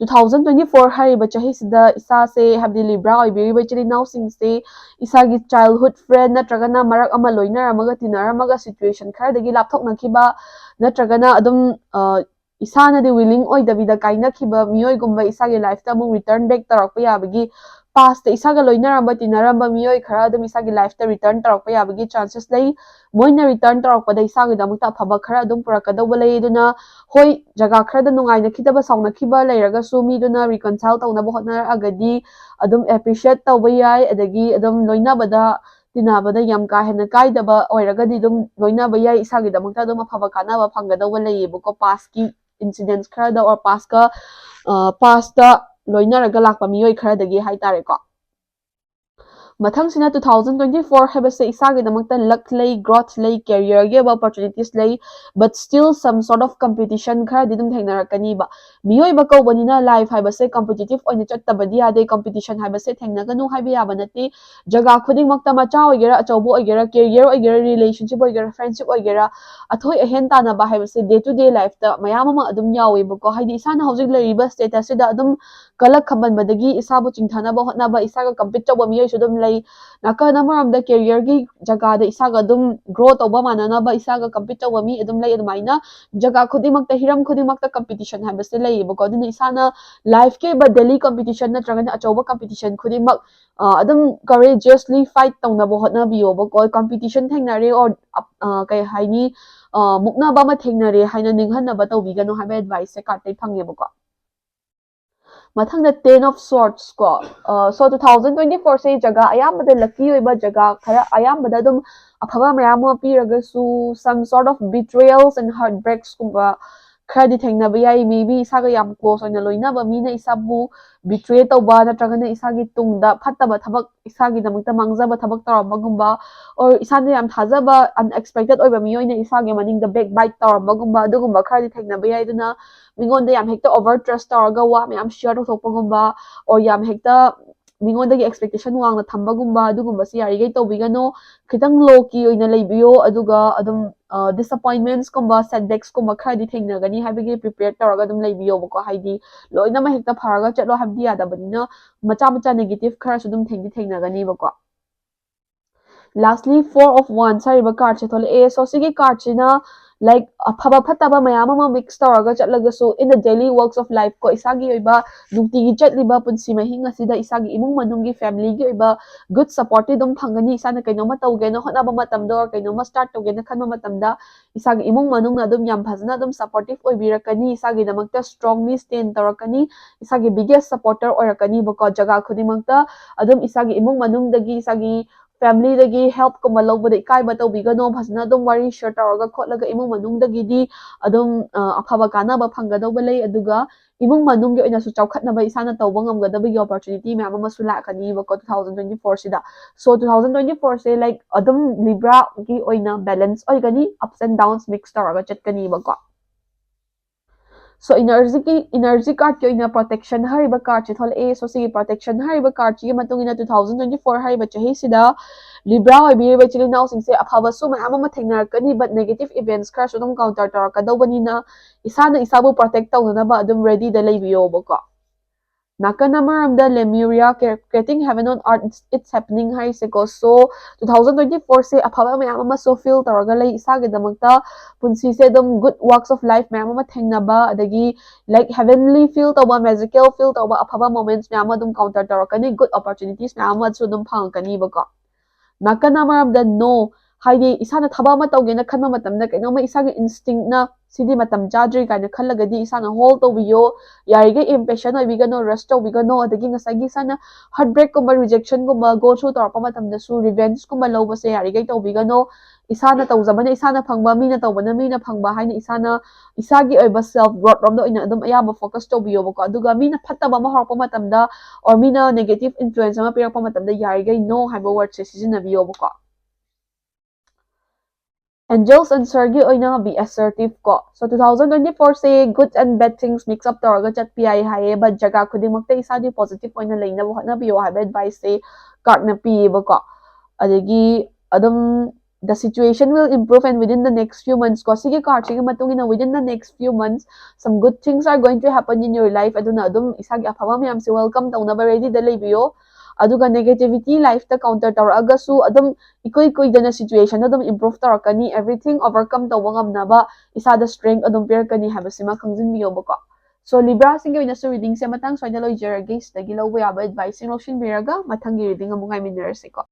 two thousand twenty four ꯍꯥꯏꯔꯤꯕ ꯆꯍꯤꯁꯤꯗ ꯏꯁꯥꯁꯦ, ꯍꯥꯏꯕꯗꯤ Libra ꯑꯣꯏꯕꯤꯔꯤꯕ ꯏꯆꯤꯜ ꯏꯅꯥꯎꯁꯤꯡꯁꯦ, ꯏꯁꯥꯒꯤ childhood friend ꯅꯠꯇ꯭ꯔꯒꯅ ꯃꯔꯛ ꯑꯃ ꯂꯣꯏꯅꯔꯝꯃꯒ ꯇꯤꯟꯅꯔꯝꯃꯒ situation ꯈꯔꯗꯒꯤ ꯂꯥꯞꯊꯣꯛꯅꯈꯤꯕ, ꯅꯠꯇ꯭ꯔꯒꯅ ꯑꯗꯨꯝ ꯑ, ꯏꯁꯥꯅꯗꯤ willing ꯑꯣꯏꯗꯕꯤꯗ ꯀꯥꯏꯅꯈꯤꯕ ꯃꯤꯑꯣꯏꯒꯨꯝꯕ ꯏꯁꯥꯒꯤ life ꯇ ꯑꯃꯨꯛ return back ꯇꯧꯔꯛꯄ ꯌꯥꯕꯒꯤ Past ꯇ ꯏꯁꯥꯒ ꯂꯣꯏꯅꯔꯝꯕ ꯇꯤꯟꯅꯔꯝꯕ ꯃꯤꯑꯣꯏ ꯈꯔ ꯑꯗꯨꯝ ꯏꯁꯥꯒꯤ life ꯇ return ꯇꯧꯔꯛꯄ ꯌꯥꯕꯒꯤ chances ꯂꯩ꯫ ꯃꯣꯏꯅ return ꯇꯧꯔꯛꯄꯗ ꯏꯁꯥꯒꯤꯗꯃꯛꯇ ꯑꯐꯕ ꯈꯔ ꯑꯗꯨꯝ ꯄꯨꯔꯛꯀꯗꯧꯕ ꯂꯩ꯫ ꯑꯗꯨꯅ ꯍꯣꯏ, ꯖꯒꯥ ꯈꯔꯗ ꯅꯨꯡꯉꯥꯏꯅꯈꯤꯗꯕ ꯁꯥꯎꯅꯈꯤꯕ ꯂꯩꯔꯒꯁꯨ ꯃꯤꯗꯨꯅ reconcile ꯇꯧꯅꯕ ꯍꯣꯠꯅꯔꯛꯑꯒꯗꯤ ꯑꯗꯨꯝ appreciate ꯇꯧꯕ ꯌꯥꯏ꯫ ꯑꯗꯒꯤ ꯑꯗꯨꯝ ꯂꯣꯏꯅꯕꯗ ꯇꯤꯟꯅꯕꯗ ꯌꯥꯝ ꯀꯥ ꯍꯦꯟꯅ ꯀꯥꯏꯗꯕ ꯑꯣꯏꯔꯒꯗꯤ ꯑꯗꯨꯝ ꯂꯣꯏꯅꯕ ꯌꯥꯏ꯫ ꯏꯁꯥꯒꯤꯗꯃꯛꯇ ꯑꯗꯨꯝ ꯑꯐꯕ ꯀꯥꯟꯅꯕ ꯐꯪꯒꯗꯧꯕ ꯂꯩꯌꯦꯕꯀꯣ, past ꯀꯤ incidents ꯈꯔꯗ or past ꯀ past ꯇ ꯂꯣꯏꯅꯔꯒ ꯂꯥꯛꯄ ꯃꯤꯑꯣꯏ ꯈꯔꯗꯒꯤ ꯍꯥꯏꯇꯥꯔꯦꯀꯣ꯫ ꯃꯊꯪꯁꯤꯅ two thousand twenty four ꯍꯥꯏꯕꯁꯦ ꯏꯁꯥꯒꯤꯗꯃꯛꯇ luck ꯂꯩ, growth ꯂꯩ, career ꯒꯤ ꯑꯣꯏꯕ opportunities ꯂꯩ, but still some sort of competition ꯈꯔꯗꯤ ꯑꯗꯨꯝ ꯊꯦꯡꯅꯔꯛꯀꯅꯤꯕ꯫ ꯃꯤꯑꯣꯏꯕ ꯀꯧꯕꯅꯤꯅ life ꯍꯥꯏꯕꯁꯦ competitive ꯑꯣꯏꯅ ꯆꯠꯇꯕꯗꯤ ꯌꯥꯗꯦ꯫ Competition ꯍꯥꯏꯕꯁꯦ ꯊꯦꯡꯅꯒꯅꯨ ꯍꯥꯏꯕ ꯌꯥꯕ ꯅꯠꯇꯦ꯫ ꯖꯒꯥ ꯈꯨꯗꯤꯡꯃꯛꯇ, ꯃꯆꯥ ꯑꯣꯏꯒꯦꯔꯥ, ꯑꯆꯧꯕ ꯑꯣꯏꯒꯦꯔꯥ, career ꯑꯣꯏꯒꯦꯔꯥ, relationship ꯑꯣꯏꯒꯦꯔꯥ, friendship ꯑꯣꯏꯒꯦꯔꯥ, ꯑꯊꯣꯏ ꯑꯍꯦꯟ ꯇꯥꯟꯅꯕ ꯍꯥꯏꯕꯁꯦ day to day life ꯇ ꯃꯌꯥꯝ ꯑꯃ ꯑꯗꯨꯝ ꯌꯥꯎꯋꯦꯕꯀꯣ꯫ ꯍꯥꯏꯗꯤ ꯏꯁꯥꯅ ꯍꯧꯖꯤꯛ ꯂꯩꯔꯤꯕ status ꯁꯤꯗ ꯑꯗꯨꯝ ꯀꯜꯂꯛ ꯈꯝꯕꯟꯕꯗꯒꯤ ꯏꯁꯥꯕꯨ ꯆꯤꯡꯊꯅꯕ ꯍꯣꯠꯅꯕ, ꯏꯁꯥꯒ compete ꯇꯧꯕ ꯃꯤꯑꯣꯏꯁꯨ ꯑꯗꯨꯝ ꯂꯩ꯫ ꯅꯥꯀꯟ ꯑꯃꯔꯣꯝꯗ career ꯒꯤ ꯖꯒꯥꯗ ꯏꯁꯥꯒ ꯑꯗꯨꯝ grow ꯇꯧꯕ ꯃꯥꯟꯅꯅꯕ ꯏꯁꯥꯒ compete ꯇꯧꯕ ꯃꯤ ꯑꯗꯨꯝ ꯂꯩ꯫ ꯑꯗꯨꯃꯥꯏꯅ ꯖꯒꯥ ꯈꯨꯗꯤꯡꯃꯛꯇ, ꯍꯤꯔꯝ ꯈꯨꯗꯤꯡꯃꯛꯇ competition ꯍꯥꯏꯕꯁꯦ ꯂꯩꯌꯦꯕꯀꯣ꯫ ꯑꯗꯨꯅ ꯏꯁꯥꯅ life ꯀꯤ ꯑꯣꯏꯕ daily competition ꯅꯠꯇ꯭ꯔꯒꯅ ꯑꯆꯧꯕ competition ꯈꯨꯗꯤꯡꯃꯛ, ꯑ, ꯑꯗꯨꯝ courageously fight ꯇꯧꯅꯕ ꯍꯣꯠꯅꯕꯤꯌꯣꯕꯀꯣ꯫ Competition ꯊꯦꯡꯅꯔꯦ or, ꯑ, ꯀꯩ ꯍꯥꯏꯅꯤ, ꯑ, ꯃꯨꯛꯅꯕ ꯑꯃ ꯊꯦꯡꯅꯔꯦ ꯍꯥꯏꯅ ꯅꯤꯡꯍꯟꯅꯕ ꯇꯧꯕꯤꯒꯅꯨ ꯍꯥꯏꯕ advice ꯁꯦ card ꯇꯩ ꯐꯪꯉꯦꯕꯀꯣ꯫ ꯃꯊꯪꯗ Ten of Swords ꯀꯣ꯫ ꯑ, so two thousand twenty four ꯁꯦ ꯖꯒꯥ ꯑꯌꯥꯝꯕꯗ lucky ꯑꯣꯏꯕ, ꯖꯒꯥ ꯈꯔ ꯑꯌꯥꯝꯕꯗ ꯑꯗꯨꯝ ꯑꯐꯕ ꯃꯌꯥꯝ ꯑꯃ ꯄꯤꯔꯒꯁꯨ, some sort of betrayals and heartbreaks ꯀꯨꯝꯕ ꯈꯔꯗꯤ ꯊꯦꯡꯅꯕ ꯌꯥꯏ꯫ Maybe ꯏꯁꯥꯒ ꯌꯥꯝ close ꯑꯣꯏꯅ ꯂꯣꯏꯅꯕ ꯃꯤꯅ ꯏꯁꯥꯕꯨ betray ꯇꯧꯕ, ꯅꯠꯇ꯭ꯔꯒꯅ ꯏꯁꯥꯒꯤ ꯇꯨꯡꯗ ꯐꯠꯇꯕ ꯊꯕꯛ, ꯏꯁꯥꯒꯤꯗꯃꯛꯇ ꯃꯥꯡꯖꯕ ꯊꯕꯛ ꯇꯧꯔꯝꯕꯒꯨꯝꯕ, or ꯏꯁꯥꯅ ꯌꯥꯝ ꯊꯥꯖꯕ unexpected ꯑꯣꯏꯕ ꯃꯤꯑꯣꯏꯅ ꯏꯁꯥꯒꯤ ꯃꯅꯤꯡꯗ backbite ꯇꯧꯔꯝꯕꯒꯨꯝꯕ, ꯑꯗꯨꯒꯨꯝꯕ ꯈꯔꯗꯤ ꯊꯦꯡꯅꯕ ꯌꯥꯏ꯫ ꯑꯗꯨꯅ ꯃꯤꯉꯣꯟꯗ ꯌꯥꯝ ꯍꯦꯛꯇ over trust ꯇꯧꯔꯒ ꯋꯥ ꯃꯌꯥꯝ share ꯇꯧꯊꯣꯛꯄꯒꯨꯝꯕ, or ꯌꯥꯝ ꯍꯦꯛꯇ ꯃꯤꯉꯣꯟꯗꯒꯤ expectation ꯋꯥꯡꯅ ꯊꯝꯕꯒꯨꯝꯕ, ꯑꯗꯨꯒꯨꯝꯕꯁꯤ ꯌꯥꯔꯤꯈꯩ ꯇꯧꯕꯤꯒꯅꯨ꯫ ꯈꯤꯇꯪ low key ꯑꯣꯏꯅ ꯂꯩꯕꯤꯌꯣ꯫ ꯑꯗꯨꯒ ꯑꯗꯨꯝ, ꯑ, disappointments ꯀꯨꯝꯕ, setbacks ꯀꯨꯝꯕ ꯈꯔꯗꯤ ꯊꯦꯡꯅꯒꯅꯤ ꯍꯥꯏꯕꯒꯤ prepare ꯇꯧꯔꯒ ꯑꯗꯨꯝ ꯂꯩꯕꯤꯌꯣꯕꯀꯣ꯫ ꯍꯥꯏꯗꯤ ꯂꯣꯏꯅꯃꯛ ꯍꯦꯛꯇ ꯐꯔꯒ ꯆꯠꯂꯣ ꯍꯥꯏꯕꯗꯤ ꯌꯥꯗꯕꯅꯤꯅ, ꯃꯆꯥ ꯃꯆꯥ negative ꯈꯔꯁꯨ ꯑꯗꯨꯝ ꯊꯦꯡꯗꯤ ꯊꯦꯡꯅꯒꯅꯤꯕꯀꯣ꯫ Lastly, Four of Wands ꯍꯥꯏꯔꯤꯕ card ꯁꯦ ꯊꯣꯛꯂꯛꯑꯦ꯫ So ꯁꯤꯒꯤ card ꯁꯤꯅ like ꯑꯐꯕ ꯐꯠꯇꯕ ꯃꯌꯥꯝ ꯑꯃ mix ꯇꯧꯔꯒ ꯆꯠꯂꯒꯁꯨ, in the daily works of life ꯀꯣ, ꯏꯁꯥꯒꯤ ꯑꯣꯏꯕ ꯅꯨꯡꯇꯤꯒꯤ ꯆꯠꯂꯤꯕ ꯄꯨꯟꯁꯤ ꯃꯍꯤꯡ ꯑꯁꯤꯗ ꯏꯁꯥꯒꯤ ꯏꯃꯨꯡ ꯃꯅꯨꯡꯒꯤ, family ꯒꯤ ꯑꯣꯏꯕ good support ꯇꯤ ꯑꯗꯨꯝ ꯐꯪꯒꯅꯤ꯫ ꯏꯁꯥꯅ ꯀꯩꯅꯣꯝꯃ ꯇꯧꯒꯦꯅ ꯍꯣꯠꯅꯕ ꯃꯇꯝꯗ, or ꯀꯩꯅꯣꯝꯃ start ꯇꯧꯒꯦꯅ ꯈꯟꯕ ꯃꯇꯝꯗ, ꯏꯁꯥꯒꯤ ꯏꯃꯨꯡ ꯃꯅꯨꯡꯅ ꯑꯗꯨꯝ ꯌꯥꯝ ꯐꯖꯅ ꯑꯗꯨꯝ supportive ꯑꯣꯏꯕꯤꯔꯛꯀꯅꯤ, ꯏꯁꯥꯒꯤꯗꯃꯛꯇ strongly stand ꯇꯧꯔꯛꯀꯅꯤ, ꯏꯁꯥꯒꯤ biggest supporter ꯑꯣꯏꯔꯛꯀꯅꯤꯕꯀꯣ꯫ ꯖꯒꯥ ꯈꯨꯗꯤꯡꯃꯛꯇ ꯑꯗꯨꯝ ꯏꯁꯥꯒꯤ ꯏꯃꯨꯡ ꯃꯅꯨꯡꯗꯒꯤ, ꯏꯁꯥꯒꯤ family ꯗꯒꯤ help ꯀꯨꯝꯕ ꯂꯧꯕꯗ ꯏꯀꯥꯏꯕ ꯇꯧꯕꯤꯒꯅꯣ꯫ ꯐꯖꯅ ꯑꯗꯨꯝ ꯋꯥꯔꯤ share ꯇꯧꯔꯒ ꯈꯣꯠꯂꯒ ꯏꯃꯨꯡ ꯃꯅꯨꯡꯗꯒꯤꯗꯤ ꯑꯗꯨꯝ, ꯑ, ꯑꯐꯕ ꯀꯥꯟꯅꯕ ꯐꯪꯒꯗꯧꯕ ꯂꯩ꯫ ꯑꯗꯨꯒ ꯏꯃꯨꯡ ꯃꯅꯨꯡꯒꯤ ꯑꯣꯏꯅꯁꯨ ꯆꯥꯎꯈꯠꯅꯕ ꯏꯁꯥꯅ ꯇꯧꯕ ꯉꯝꯒꯗꯕꯒꯤ opportunity ꯃꯌꯥꯝ ꯑꯃꯁꯨ ꯂꯥꯛꯀꯅꯤꯕꯀꯣ two thousand twenty four ꯁꯤꯗ꯫ So two thousand twenty four ꯁꯦ, like, ꯑꯗꯨꯝ Libra ꯒꯤ ꯑꯣꯏꯅ balance ꯑꯣꯏꯒꯅꯤ, ups and downs mix ꯇꯧꯔꯒ ꯆꯠꯀꯅꯤꯕꯀꯣ꯫ So energy ꯒꯤ, energy card ꯀꯤ ꯑꯣꯏꯅ protection ꯍꯥꯏꯔꯤꯕ card ꯁꯦ ꯊꯣꯛꯂꯛꯑꯦ꯫ So ꯁꯤꯒꯤ protection ꯍꯥꯏꯔꯤꯕ card ꯁꯤꯒꯤ ꯃꯇꯨꯡ ꯏꯟꯅ two thousand twenty four ꯍꯥꯏꯔꯤꯕ ꯆꯍꯤꯁꯤꯗ Libra ꯑꯣꯏꯕꯤꯔꯤꯕ ꯏꯆꯤꯜ ꯏꯅꯥꯎꯁꯤꯡꯁꯦ ꯑꯐꯕꯁꯨ ꯃꯌꯥꯝ ꯑꯃ ꯊꯦꯡꯅꯔꯛꯀꯅꯤ, but negative events ꯈꯔꯁꯨ ꯑꯗꯨꯝ counter ꯇꯧꯔꯛꯀꯗꯧꯕꯅꯤꯅ, ꯏꯁꯥꯅ ꯏꯁꯥꯕꯨ protect ꯇꯧꯅꯅꯕ ꯑꯗꯨꯝ ready ꯗ ꯂꯩꯕꯤꯌꯣꯕꯀꯣ꯫ ꯅꯥꯀꯟ ꯑꯃꯔꯣꯝꯗ Lemuria, Creating Heaven on Earth, It's Happening ꯍꯥꯏꯔꯤꯁꯦꯀꯣ꯫ So two thousand twenty four ꯁꯦ ꯑꯐꯕ ꯃꯌꯥꯝ ꯑꯃꯁꯨ feel ꯇꯧꯔꯒ ꯂꯩ꯫ ꯏꯁꯥꯒꯤꯗꯃꯛꯇ ꯄꯨꯟꯁꯤꯁꯦ ꯑꯗꯨꯝ good works of life ꯃꯌꯥꯝ ꯑꯃ ꯊꯦꯡꯅꯕ, ꯑꯗꯒꯤ, like, heavenly feel ꯇꯧꯕ, magical feel ꯇꯧꯕ ꯑꯐꯕ moments ꯃꯌꯥꯝ ꯑꯃ ꯑꯗꯨꯝ counter ꯇꯧꯔꯛꯀꯅꯤ, good opportunities ꯃꯌꯥꯝ ꯑꯃꯁꯨ ꯑꯗꯨꯝ ꯐꯪꯉꯛꯀꯅꯤꯕꯀꯣ꯫ ꯅꯥꯀꯟ ꯑꯃꯔꯣꯝꯗ No, ꯍꯥꯏꯗꯤ ꯏꯁꯥꯅ ꯊꯕꯛ ꯑꯃ ꯇꯧꯒꯦꯅ ꯈꯟꯕ ꯃꯇꯝꯗ, ꯀꯩꯅꯣꯝꯃ ꯏꯁꯥꯒꯤ instinct ꯅ ꯁꯤꯗꯤ ꯃꯇꯝ ꯆꯥꯗ꯭ꯔꯤ ꯀꯥꯏꯅ ꯈꯜꯂꯒꯗꯤ ꯏꯁꯥꯅ hold ꯇꯧꯕꯤꯌꯣ꯫ ꯌꯥꯔꯤꯈꯩ impatient ꯑꯣꯏꯕꯤꯒꯅꯣ, rush ꯇꯧꯕꯤꯒꯅꯣ꯫ ꯑꯗꯒꯤ ꯉꯁꯥꯏꯒꯤ ꯏꯁꯥꯅ heartbreak ꯀꯨꯝꯕ, rejection ꯒꯨꯝꯕ go through ꯇꯧꯔꯛꯄ ꯃꯇꯝꯗꯁꯨ revenge ꯀꯨꯝꯕ ꯂꯧꯕꯁꯦ ꯌꯥꯔꯤꯈꯩ ꯇꯧꯕꯤꯒꯅꯣ꯫ ꯏꯁꯥꯅ ꯇꯧꯖꯕꯅ ꯏꯁꯥꯅ ꯐꯪꯕ, ꯃꯤꯅ ꯇꯧꯕꯅ ꯃꯤꯅ ꯐꯪꯕ ꯍꯥꯏꯅ ꯏꯁꯥꯅ ꯏꯁꯥꯒꯤ ꯑꯣꯏꯕ self growth ꯔꯣꯝꯗ ꯑꯣꯏꯅ ꯑꯗꯨꯝ ꯑꯌꯥꯝꯕ focus ꯇꯧꯕꯤꯌꯣꯕꯀꯣ꯫ ꯑꯗꯨꯒ ꯃꯤꯅ ꯐꯠꯇꯕ ꯑꯃ ꯍꯧꯔꯛꯄ ꯃꯇꯝꯗ, or ꯃꯤꯅ negative influence ꯑꯃ ꯄꯤꯔꯛꯄ ꯃꯇꯝꯗ, ꯌꯥꯔꯤꯈꯩ No ꯍꯥꯏꯕ word ꯁꯦ ꯁꯤꯖꯤꯟꯅꯕꯤꯌꯣꯕꯀꯣ꯫ Angels answer ꯒꯤ ꯑꯣꯏꯅ Be Assertive ꯀꯣ꯫ So two thousand twenty four say good and bad things mix up ꯇꯧꯔꯒ ꯆꯠꯄ ꯌꯥꯏ ꯍꯥꯏꯌꯦ, but ꯖꯒꯥ ꯈꯨꯗꯤꯡꯃꯛꯇ ꯏꯁꯥꯗꯤ positive ꯑꯣꯏꯅ ꯂꯩꯅꯕ ꯍꯣꯠꯅꯕꯤꯌꯣ ꯍꯥꯏꯕ advice ꯁꯦ card ꯅ ꯄꯤꯌꯦꯕꯀꯣ꯫ ꯑꯗꯒꯤ ꯑꯗꯨꯝ The situation will improve and within the next few months ꯀꯣ꯫ ꯁꯤꯒꯤ card ꯁꯤꯒꯤ ꯃꯇꯨꯡ ꯏꯟꯅ within the next few months some good things are going to happen in your life꯫ ꯑꯗꯨꯅ ꯑꯗꯨꯝ ꯏꯁꯥꯒꯤ ꯑꯐꯕ ꯃꯌꯥꯝꯁꯦ welcome ꯇꯧꯅꯕ ready ꯗ ꯂꯩꯕꯤꯌꯣ꯫ ꯑꯗꯨꯒ negativity life ꯇ counter ꯇꯧꯔꯛꯑꯒꯁꯨ ꯑꯗꯨꯝ ꯏꯀꯨꯏ ꯀꯨꯏꯗꯅ situation ꯑꯗꯨꯝ improve ꯇꯧꯔꯛꯀꯅꯤ꯫ Everything overcome ꯇꯧꯕ ꯉꯝꯅꯕ ꯏꯁꯥꯗ strength ꯑꯗꯨꯝ ꯄꯤꯔꯛꯀꯅꯤ ꯍꯥꯏꯕꯁꯤꯃ ꯈꯪꯖꯤꯟꯕꯤꯌꯣꯕꯀꯣ꯫ So Libra ꯁꯤꯡꯒꯤ ꯑꯣꯏꯅꯁꯨ reading ꯁꯦ ꯃꯇꯥꯡ ꯁ꯭ꯋꯥꯏꯗ ꯂꯣꯏꯖꯔꯒꯦ꯫ ꯁꯤꯗꯒꯤ ꯂꯧꯕ ꯌꯥꯕ advice ꯁꯤꯡ ꯂꯧꯁꯤꯟꯕꯤꯔꯒ ꯃꯊꯪꯒꯤ reading ꯑꯃꯨꯛ ꯉꯥꯏꯃꯤꯟꯅꯔꯁꯤꯀꯣ꯫